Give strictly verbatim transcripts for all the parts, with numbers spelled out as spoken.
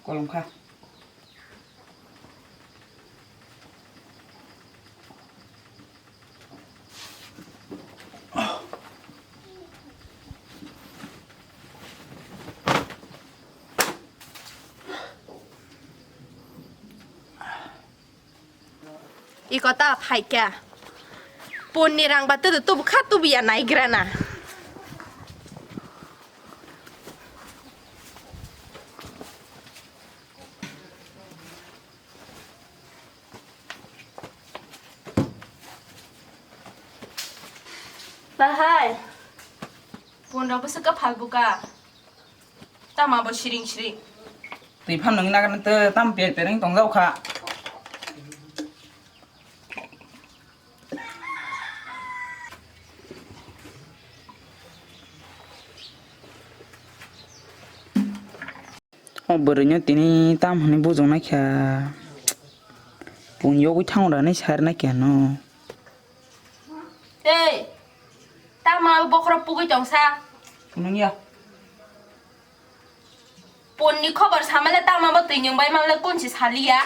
Kolom kha. Iko ta phaikya. Punni rang ba tudu tubu kha tubu ya naigrana. Bahai. Pun rok bwswk kwphal buka. Tama bo siring siring. Twi phan nungwi nagra tei tam per per wng tongjak kha. O bwrwino tini tam hwnwi bujong naikha. Pun yogwi thango da hinwi sar naikha no. Ei, tamo bokhorok pugwi tongsa? Phunukya. Punni khobor samale tamo bo twi nwng bai mamle kunsi saliya.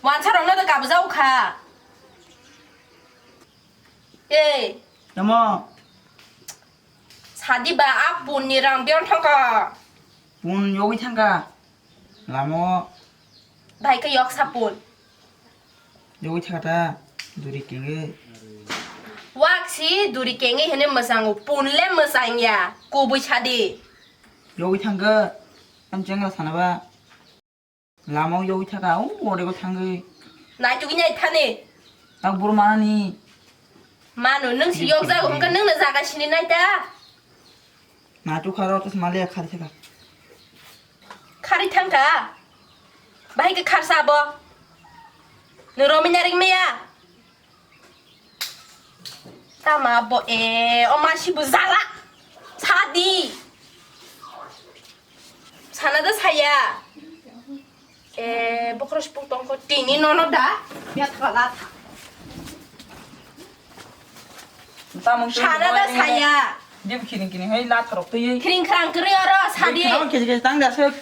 Wansa rokno do kabujao kha. Ei. Tamo? Sadi ba a punni rang biyon thangka. Pun yogwi thangka. Lamo. Bai khe yok sapun. Yogwi thaka ta, duri kenge. Wak si duri kenge hene mwsang o, pun le mwsang ya, kubui sadi. Yogwi thangkhe, ang chengla sana ba. Lama o yogwi thaka, o ore go thangwi. Nai tugui nai thani. Tak buru manani. Manu, nung si yok jago, hwnkhe nung na jaga sini nai ta. Na tu kharo, tu smale khari thaka. Khari thangka? Bahai khe kharsa bo? Nwng romwi narik maya? Tama bo e, o masi bo jala. Sadi. Sana da saya. E, bokhorok sipung tongkho tini nono da. Biya thaka la tha. Tamung twi Sana da saya. Dim khiring khiring hai la tharok twi. Khiring khrang kwrwi oro sadi. Khiring khiring khiring tang da sek.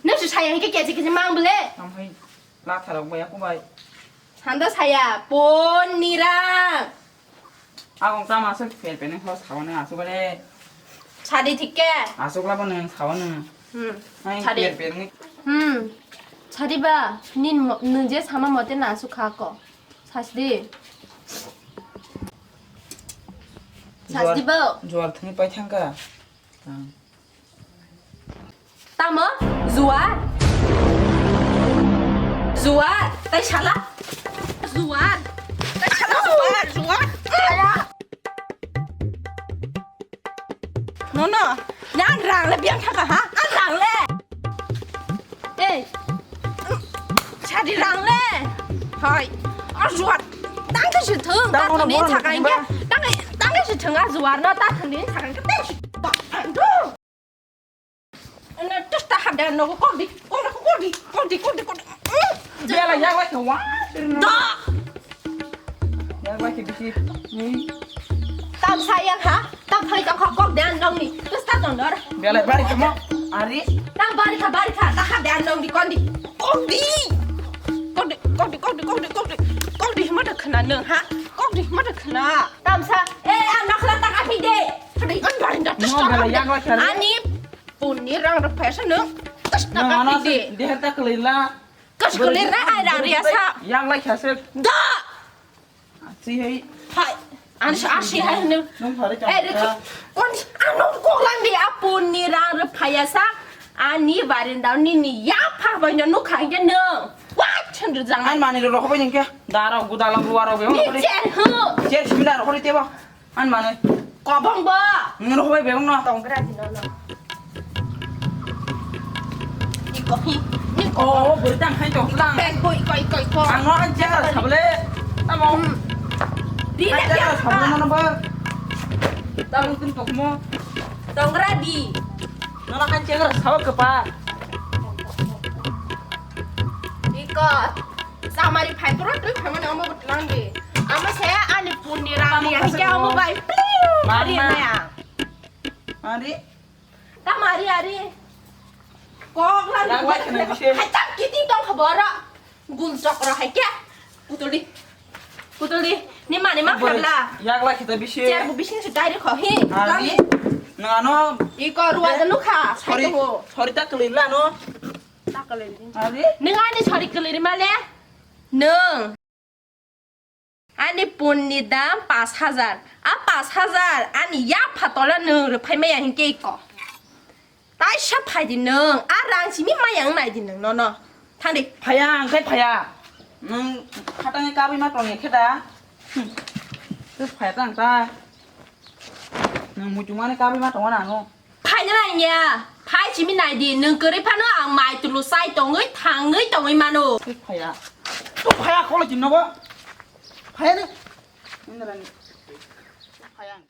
Nung su saya hingke keje keje mang bele. Tam hai la tharok bai aku bai. Sanda saya pon nirang. Agong tamo aswk pher pher nang hor sawa nang aswk le. Sadi thik ke? Aswk labo nang sawa nang. Hmm. Hai Sadi. Pher pher nang. Hmm. Sadi ba, nin mo-, nung je sama mote na aswk kha ko. Sasdi. Sasdi bo. Juar thani pai thangka. Tang. Tamo? Juar? Juar? Tai sala? Juar? Tai sala juar? Juar? Aya! Nono, ni ang rang le biang thaka ha? Ang rang le! Ei! Sadi rang le! Hai! A juar! Tang khe se thung, ta thung ni sakang khe. Tang khe, tang khe se thung a juar no, ta thung ni sakang khe. Tang khe se thung. Ano, tus ta hada no, kok di, kok di, kok di, kok di, kok di, kok di. Bela ya wa ke wa. Da. Ya wa ke bisi. Ni. Tam sayang ha, tam thai tam kok kok dan dong ni. Tus ta dong dor. Bela bari ke mo. Ari. Tam bari kha, bari kha, ta hada dong di kon di. Kok di. Kok di, kok di, kok di, kok di, kok di. Kok di ma da khna nung ha. Kok di ma da khna. Tam sa, eh, a nokla ta ka phi de. Ani puni rang rok phaisa nung. Kas na ka pide. Deher ta kwlai la. Kas kwlai ra ai rang ria sa. Yang lai kha se. Da. Asi hai. Hai. An sa asi hai nung. Nung phare ka. Eh, kon ano ko lang di a puni rang rok phaya sa. Ani barinda ni ni ya pha bai no nukha nge nung. Wa chendru jang. An mani ro rok bai nge. Da rok guda la buwa rok. Ni chen hu. Chen simda rok ri te ba. An mane. Kobong bo. Nung rok bai bebong no. Tongkra di no no. Iko hi. Ni ko. Oh, beri tang hai tong tang. Bag bo iko iko iko. Ang no an jaga sabale. Tamo. Hmm. Di an jaga sabale no no ba. Tamo kun tokmo. Tongkra di. No no an jaga sabale kepa. Iko. Samari phai pura twi phai mani omo bwtlang di. Amo se ani puni rang ya ke omo bai. Mama. Ari maya. Ari. Tamari ari. Kok la. Yak lai khna bisi. Hai chap kiting tong kha boro. Gun chokro hai kya. Putuli. Putuli. Ni mani ma khabla. Yak lai khita bisi. Chair bu bising se direct kho hi. Ani. Nang ano. Iko ruwa da nukha. Sorry. Sorry ta kali la no. Ta kali. Ani. Nang ani sorry kali ri male. Nang. Ani pun ni dam pash hajar. A pash hajar ani ya phatolo nwng rwphai maya hinkhe iko. Taisa phai di nwng. A rang simi maya wng nai di nwng nono. Thang di. Phaya, ang khai phaya. Nwng khatangni kabui ma tongya khe da. Hmm. Tei phaya ta ang ta. Nwng muchungmani kabui ma tongo na ano. Phaina nangya, phai simi nai di, nwng kwrwi phano ang mai tulu chai tongwi thangwi tongwi mano. Tei phaya. Tei phaya kholo chini nogo. Phaya ni. Indra ni. Phaya ang.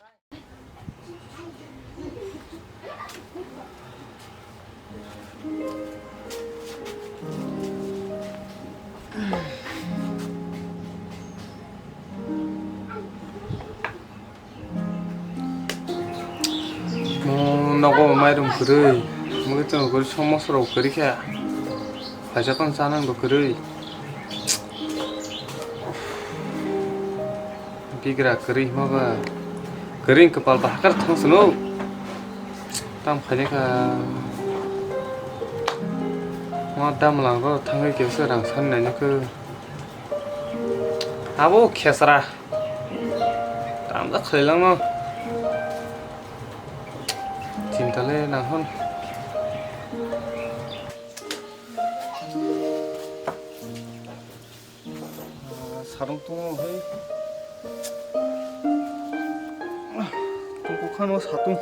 Mo nogo mairum kwrwi, mungwi chwng kwrwi somosa rok kwrwi kha. Phaisa phano chanang bo kwrwi. Bigra kwrwi hwnba ba kwrwi kwpal ba hakar thang sano. Tamo khainai kha. Mo damlang ro thangwi kisa rang sani nai nukho. Abo khesra. Tamo da khlai langno. Chinta le nang hwn. Ah, sarung tongo hai. Tongkok khano satung.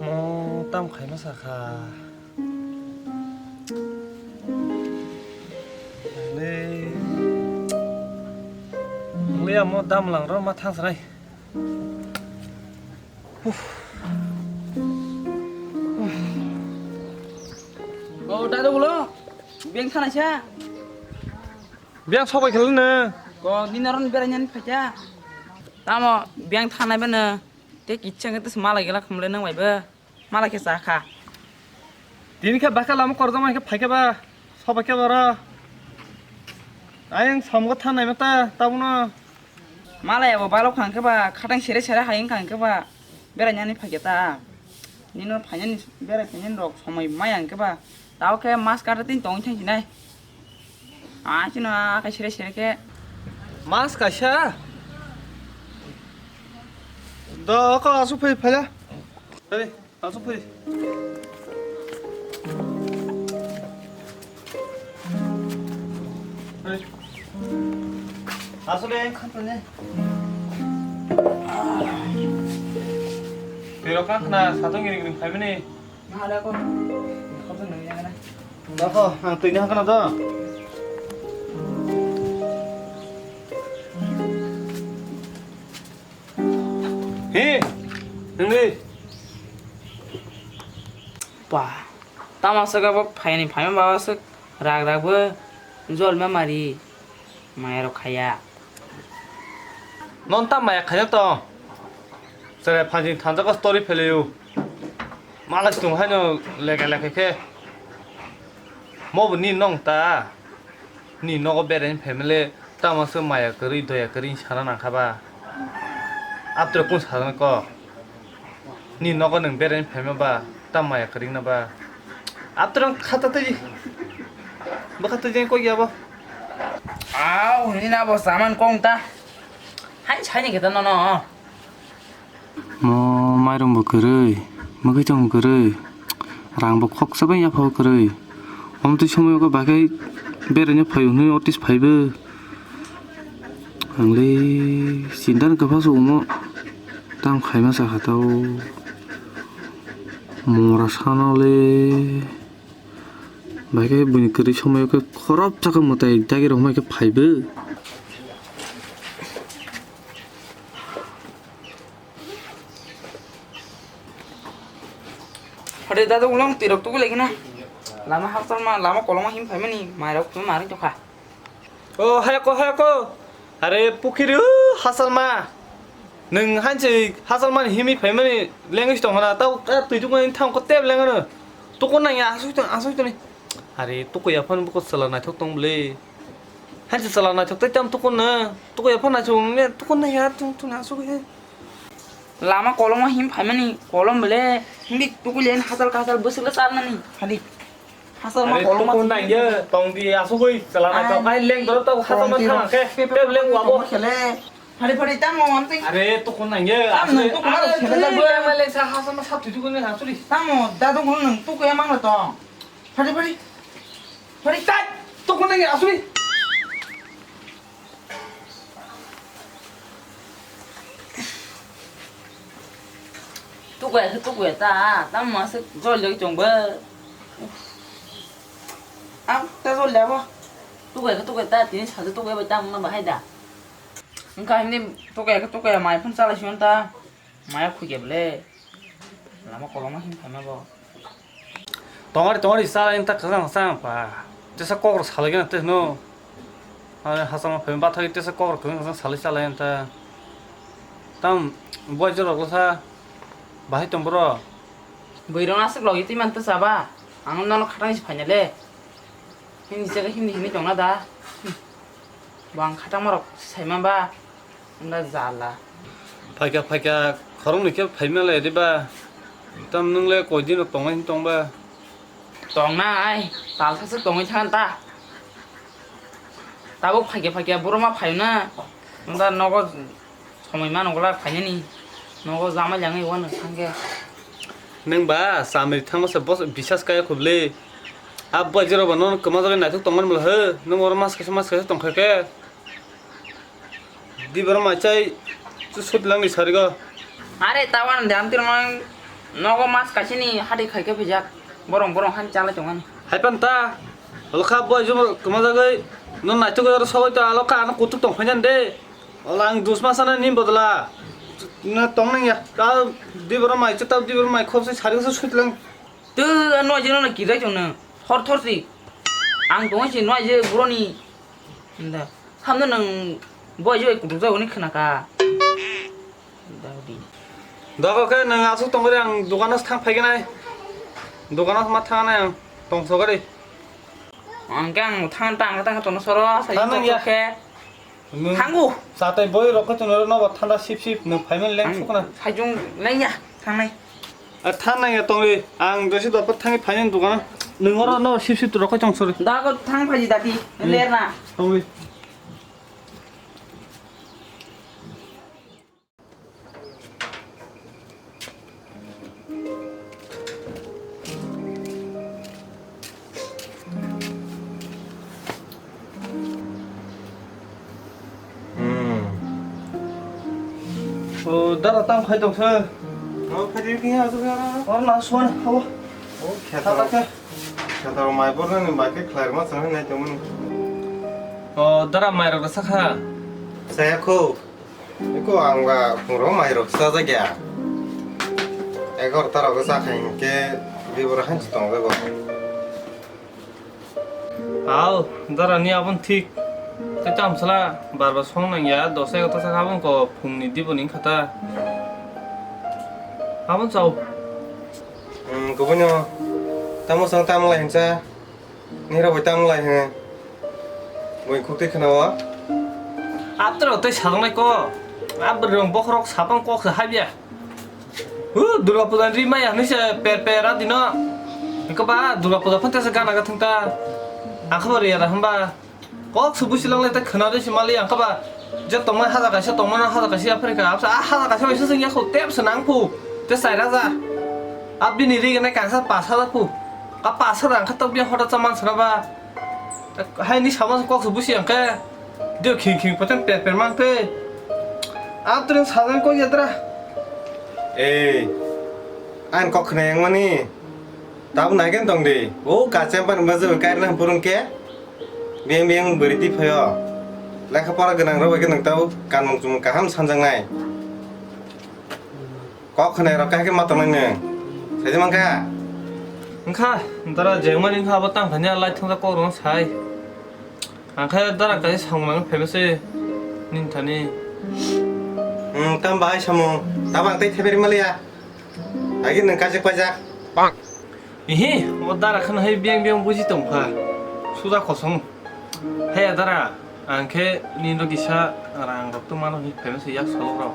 Mo tam khaima sakha. Ani, ani amo damlang ro ma thang srai. Uf. Uf. O, dada ulo. Beng thana sa. Beng sobai khel ne. Ko, ni noron berai nani phaikha. Tamo, beng thanai bene. Te kichang te sma lagi la khumle nang bai be. Mala khe cha kha. Tini khe baka lama korjama khe phaikhe ba, sobai khe boro. Ayang samgo thanai mata, tabuno. Mala abo balok khang khe ba, khatang sere sere hayang khang khe ba, berai nani phaikhe ta. Nino phainani, berai phainani rok somoi maya hwnkhe ba. Tao khe mas kata tin tong thang sinai. Ah, chino akai sere sere khe. Mas kaisa? Do ko asu phai phala. Hey, asu phai. Hey. Asu le khan phala. Pero kan khna satung gini gini khai mani. Nang ada ko. Kau tu nang yang mana? Dako, ang twi ni hakana do. He, nang ni. Pa, tama saka bo phaini phaima baba sek rag rag bo jol ma mari. Maya rok khaya. Non ta maya khaya to. Sere phanjing thanjak story phelayo. Malak tung haino leka leka khe. Mo bo ni nong ta. Ni nogo berai family tamo se maya kwrwi doya kwrwi sana nangkha ba. Aptre kun sana ko. Ni nogo nwng berai phaima ba, ta maya kwrwngna ba. Atrang khata twi. Bwkha twi jeng kok ya bo. Au, ni na bo saman kong ta. Hai, sai ni kita no no. Mo mairum bo kwrwi, mwkhwi tong kwrwi. Rang bo khoksa bai yapha kwrwi. Om twi somoi ko bakai berai phai hwnwi otis phai bo. Ang le sindan kwpha se omo tam khaima sakha tao. Mora sana le. Bai khe buini kwrwi somoi khe khorop chakha mwtai dagi rok mai khe phaibo. Hade dadu ulang tirok tugu lagi na. Lama haktor ma, lama koloma him phaimani, mairok tu maring tokha. O, hayako, hayako. Are, pukhiri, o, hasalma. Nwng hansi hasalmani himwi phaimani lengwi tong hana, tau, a, twi tukmani thang ko tep lengano. Tukun nang ya, asuk tong, asuk tong. Are, tukun ya phan buko sala naithok tong bwle. Hansi sala naithok tai tam tukun na. Tukun ya phan naithok ne, tukun nang ya, tung, tung, asuk he. Lama koloma him phaimani, kolom bwle. Hindi tukun len hasal kasal bwswk le charnani. Hadi. Hasal ma Are koloma tukun nang ya, tong di asuk hui, sala naithok. Ai. Ai leng doro tau hasalma thang khe, tep leng wabo. Khele. Phari phari tamo amtwi. Are, tukun nang ye, Tam asli. Nung tukun aro Are, sele tui, jagwe. Tama leng sa, ha, sama sa, tui, tukun nang, asli. Tamo, dadu gulu nung tuku emang lo tong. Phari phari. Phari tai, tukun nang ye, asli. Tuku ya, tuku ya, ta, tamo asli jol jol chong ba. Am, ta jol ya ba. Tuku ya, tuku ya, ta, tini sa, tuku ya, ba, tamo na bahai da. Wngkha hindi tukaya khe tukaya mai phano chalai sio ta. Maya khukya bwle. Lama koloma him phaima bo. Tongari tongari chalai ta kwchang kwchang pa. Tesa kokro salai gana te no. Ani hasama phaima bathai tesa kokro kwchang kwchang salai chalai ta. Tam boi jorok sa bahai tong bro. Bwrwi rok aswk logi twi man ta chaba. Ang nono khatang si phaina le. Himni jaga himni himni tongna da. Bo ang khatangma rok saima ba. Wngkha jala. Phaikha phaikha khoroknwi khe phaima le diba? Tam nwng le koi din rok tongmani tongba? Tongnai, talsa se tongwi thang ta. Tabuk phaikha phaikha borok ma phaio na. Wngkha nogo somoi mano gola phainani. Nogo jamai langwi wano thangkhe. Nwng ba chamri thangma se bos bisas kaya khobli. A bwai jora ba nono kwma jagwi naithok tongmani bwla he. Nwng oro mas kaisa mas kaisa tongkha khe. Di borok mai chai chu sut langni sarigo. Are tawan de amtir mang nogo mas kaisini hati khaike pijak. Borong borong han chalai tongani. Haipan ta. Lokha bwai jora kwma jagwi no naithok jora sogoi ta lokha ano kutuk tongphainan de. Ola ang dus masana ni bodla. Na tong nang ya. Ta di borok mai chu ta di borok mai khobsi sarigo sut lang. Tu no jino na kirai tong nang. Thor thor si. Ang tong si no je buroni. Nda. Hamno nang boi je kutuk jagoni khna ka. Nda di. Dogo khe nang asuk tong ri ang dukano thang phaiganai. Dukano ma thangnai ang tong sogari. Ang khe ang thang tang tang tong soro sai Thanang ya. Khe. Nwng Thango. Satai boi rok khe chwngno nobo thanda sip sip nwng phaimani leng Ang sukna. Saijung lengya thangnai. A thanang ya tongri ang dosi dopa thangwi phainani dukano. Nwng oro no sip sip rok khe tong sori. Da ko thang phaji dati Hmm. Lerna. Tongri. Hmm. O, dara tang khai tong se. O, khai tong khe asuk ya. Or na suan, abo. O, khetar. Thata khe. Khetar mai bor nani bai khe khlai ma chang nai tong mani. O, dara mai rok sa kha. Saya kho. Eko ang ba phungrok mairok chajakya. Egarota rok chakha hinkhe biboro hansi tongjago. Au, dara ni abon thik. Tei tamsala bar bar song nangya, dosa egarota chakha abon ko phungni diboni wngkha ta. Abon chao. Hmm, kubunyo. Tamo sang tamo lai hinsa. Nira bai tang lai he. Boi khuk tei khna o. Aptro tei sajaknai ko. Abri rong bokhorok sapang kok se habya. Hu, Durga Puja ni ri maya hinui se per per a dino. Hingke ba Durga Puja phante se gana gathung ta. Ang khe bo riya da hwnba. Kok se busi lang lai ta khna de se mali ang khe ba. Je tongmani haja kaisa, tongmani haja kaisa ya phai kha. Absa, ah, haja kaisa bai se sing ya khu, tep se nang khu. Te chai raja. Abdi ni ri gana kaisa pas haja khu. Ka pas haja ang khe tok bia hoda cha man sana ba. Hai ni sama kok se busi ang khe. Dio khing khing poten per per mang te. Abdreng sajang kok ya dra. Ei. Ang kok khna yang mani. Tabuk nai khe tong di. O kacham pan ba jabo kairna purung khe. Biyang biyang bwrwi twi phaio. Lekha pora gwnang rok bai khe nwng tabuk kanmung chumung kaham sanjaknai. Kok khna rok khe ma tongnai nwng. Saidi mankha? Wngkha, dara jengmani wngkha abo tang thani lai thangsa kok rwna sai. Ang khe dara kaisa samung nangwi phaima se nini thani. Hmm, tamo bahai samung? Tamo ang tei theperi maliya. Agi nwng kajak pajak. Ihi, o dara kheno hai biyang biyang buji tongkha. Suda kosong. Hai dara, ang khe nini rok kisa rang rok tongmano hinwi phaima se yak salok rok.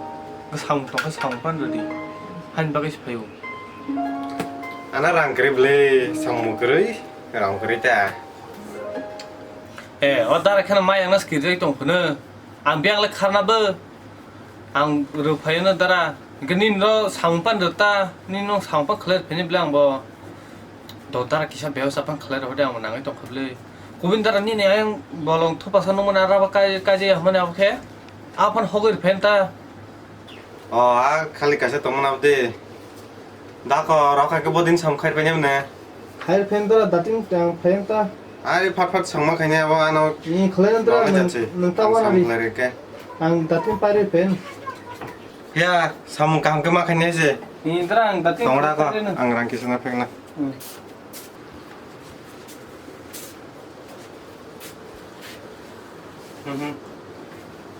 Samung tongkha samung pan rwdi. Haini bagwi se phaio. Ana rang kwrwi bwle, samung kwrwi, rang kwrwi ta. Eh, o dara kheno mai angna skirjak tong phano. Ang biyang le kharna bo. Ang rw phaino dara. Hwnkhe nini no samung pan rw ta, nini no samung pan khlai rw phaini bwle ang bo. Do dara kisa bebasa pan khlai rw phade ang bo nangwi tong kha bwle. Kubun dara nini ayang bolong thupasa nungmani araba kai, kaijaya hwnmani abo khe. Aphano hogwi rw phain ta. O, a khali kaisa tongmani abo de. Dako rok hai khe bodin sam khair painai mane. Khair phen dara dating tang phen ta. Ari phat phat sangma khainai abo ano. Ni khlai nang dara. Nang ta wana bi. Ang dating pairwi phen. Ya, samung kaham khe ma khainai se. Ni dara ang dating. Tongda ko, ang rang kisa na phekna. Hmm. Mhm.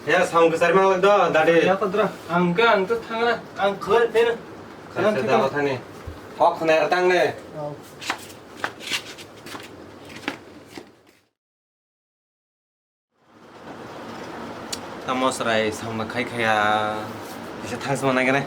Ya, samung kwchar mang do, dadi. Ya, kodra. Ang khe, ang to thangra. Ang khoi, pheno. Khoi, thang, se thang. Dago thani. Kok khna er tang ne. Oh. Tamo chwrai samung khai khaya. Kisa thang sima nai gane.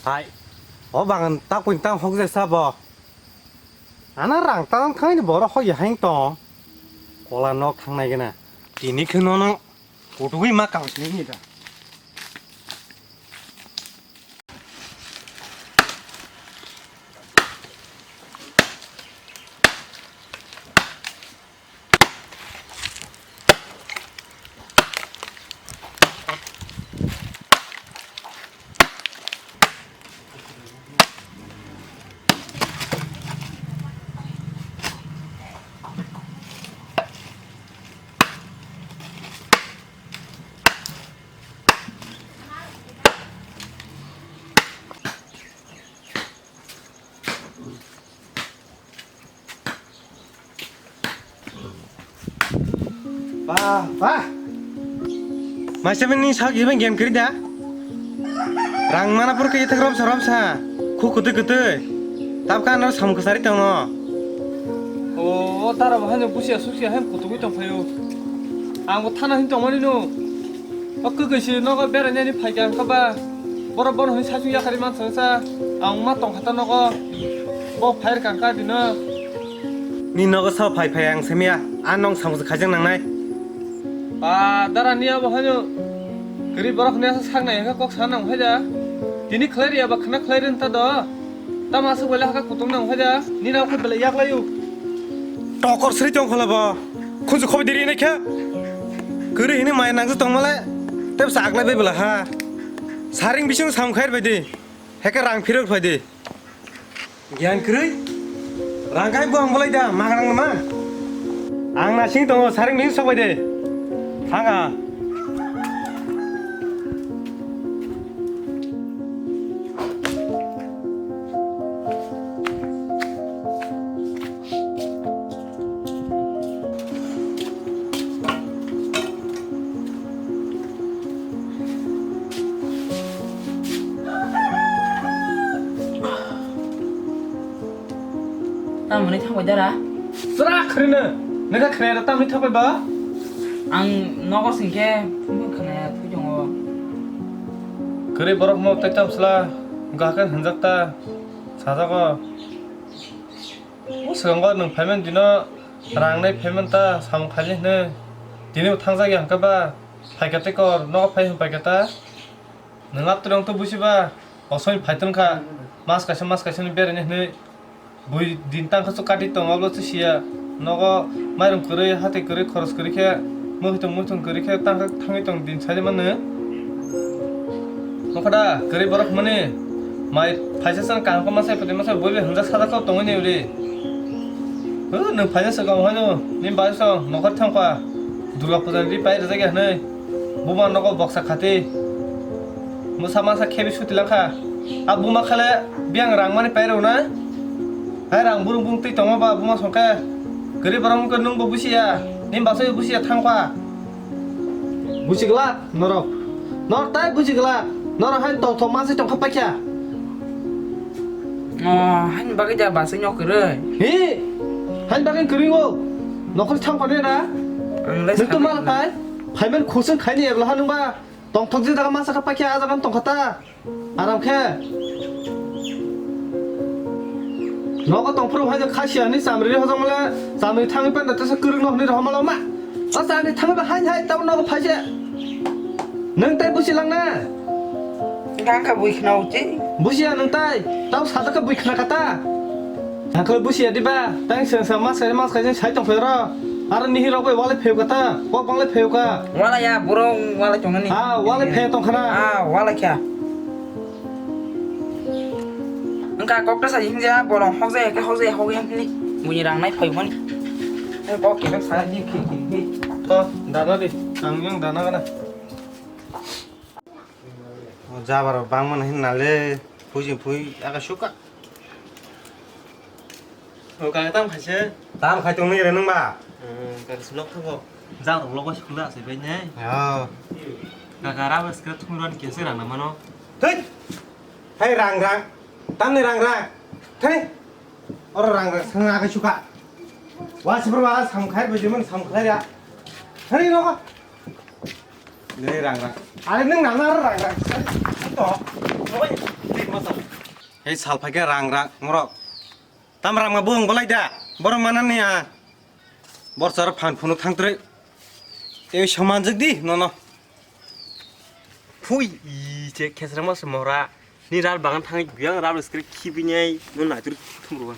Hai, o bagan takpui tang hok je sabo. Ana rang tang thangni borok hok ya hang tong. Kola nok thangnai gana. Tini khe nono kutugui ma kang tini da. Ba, ba. Maisa bini sak iben gen kiri da. Rang mana pur ke ithak romsa romsa. Khu kutui kutui. Tab ka no sam kusari tongo. O, o tara bo hanya busia susia hem kutugui tong phayo. Ang bo thana hin tongmani no. O kwkwi se nogo berainani phaikha wngkha ba. Borok bono hwnwi saichung yakarwi mansa wngsa. Ang ma tongkha ta nogo. Bo phair kangkha dino. Ni nogo sa phai phai ang simiya. A nong samung khaijak nangnai. Ba dara ni abo hano. Kwrwi borok hwnwi asa sak nai hwnkhe kok sana nang phaida. Tini khlai riya ba khna khlai rin ta do. Tamo aswk belai hakha kutung nang phaida. Ni rok khe belai yaklaio. Tokor sri tong khala bo. Khunju khobai diri nai khe. Kwrwi hini maya nangju tongmale. Tebsa aklai bai bela ha. Saring bising sam khair bai di. Heke rang phirok phai di. Giyan kwrwi. Rang kai buang bolai da magrang ma. Ang nasing tongo saring bising sok bai di. Thanga. Tamoni thangbai dara? Sra khrino. Nokha khwnaya da tamni thokbai ba? Ang nogo singkhe phungkhe khwnaya thwi tongo. Kwrwi borok no tei tamsla gahakhe hwnjak ta sajago. O swkango nwng phaimani dino rang nai phaimani ta samung khainai hwnwi tini bo thangjak ya hwnkhe ba phaikha tei kor nogo phai hwn paikha ta. Nwng laptwrwng to busiba, osoi phai tongkha, mas kaisa mas kaisa ni beraini hwnwi bui din tangkha so kati tongo, ablo to siya. Nogo mairum kwrwi, hatwi kwrwi, khoros kwrwi khe, muitung muitung kwrwi khe tangkha thangwi tong din sai mano. Nokha da, kwrwi borok mani mai phaisa san kaham khe masai pwtwi masai bui bai hwnjak sajak khe tongwi ni uri. Huh, nwng phaisa swkang haino, ni bai song nokhor thangkha, Durga puja ni ri pai rwjak ya hwnwi. Buma nogo boksa khati. Mwsa masa khebi suti langkha. A buma khale biyang rang mani pai rw na. Hai rang burung burung twi tongma ba buma songkhe. Kwrwi borok wngkhe nwng bo busiya. Nini basai busiya thangkha. Busiglak norok. Nor tai busiglak. Norok hai tongthok masa tongkha paikha. Oh, haini bagwi da basai nyok kwrwi. Hi? Haini bagwi kwrwi o. Nokhor thangkha de na. Ang lai Nwng to sana mal na. Pai. Phaiman khusung khaini ebla ha nwng ba. Tongthok je jaga masa kha paikha a jaga tongkha ta. Aram khe. Nogo tongphuru hai kha siya ni chamri ri hojong le chamri thangwi panda tesa kwrwng no hwnwi rohorma lo ma. O chamri thangwi ba hai hai tamo nogo phai se. Nwng tai busi lang na. Gangkha bui khna uchi. Busiya nwng tai. Tamo sajak khe bui khna kha ta. Hangkhai busiya diba, tang seng seng mas kaisa mas kaisa sai tong phai ro. Aro nihi rok bai wale pheu kata, kok bang le pheu ka. Wala ya, boro wala chong ni. Ah, wale pheu tong khana. Ah, wala kya. Engka kok ta sai hinja, boro hok jai ke hok jai hok yang ni. Buni rang nai phai mani. Eh, kok ke sa ni ki ki ki. To, dana di, ang yang dana kana. O jabar bangmani hin nale, phuji phui, aka suka. O kaka tam khaise? Tam khai tongni re nung ba? Hmm, kaka si lok thago. Jang rok lok bai sukla asai bai ne. Yo. Kaka rubber scrap thung ron kese rang na mano. Thai. Thai rang rang. Tam ni rang rang. Thai. Oro rang rang sang aka suka. Wa sibro wa sam khai bai jemon sam khai ya. Thai no. Nei rang rang. Are nung nang na rang rang. To. Oi, tik masa. Hei sal phaikhe rang rang morok. Tam rang ma bung bolai da. Borok manan ni a. Bor sar phan phunu thang tre. Te saman jik di no no. Phui i che khesra mas mora. Ni ral bagan thang yang ral skri khibi nyai no na tur thum ruan.